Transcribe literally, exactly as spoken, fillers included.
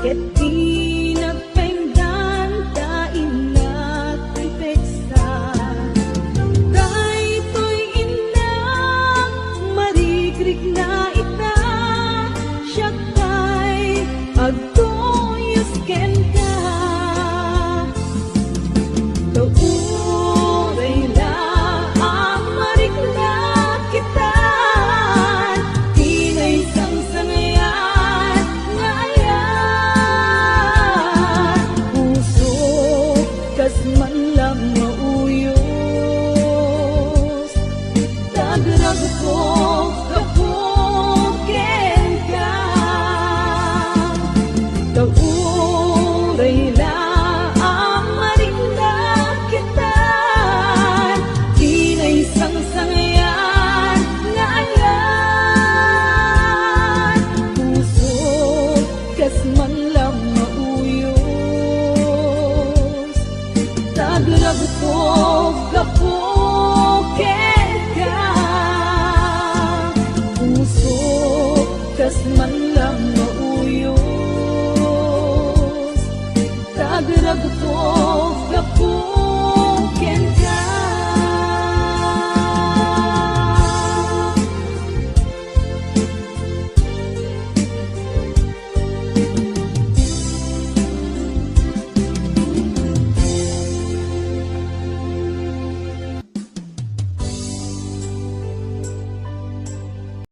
Ket di nagpengdan ta innak ti pigsa. Daytoy innak, marigrigna ita, siak tay agtuyos kenka. Ta uray la a marikna kita, ti naisangsangayan nga ayat. Puso, kas man la mauyos, tagragko gapu kenka. Ta uray la a marikna kita, ti naisangsangayan nga ayat. Puso, kas man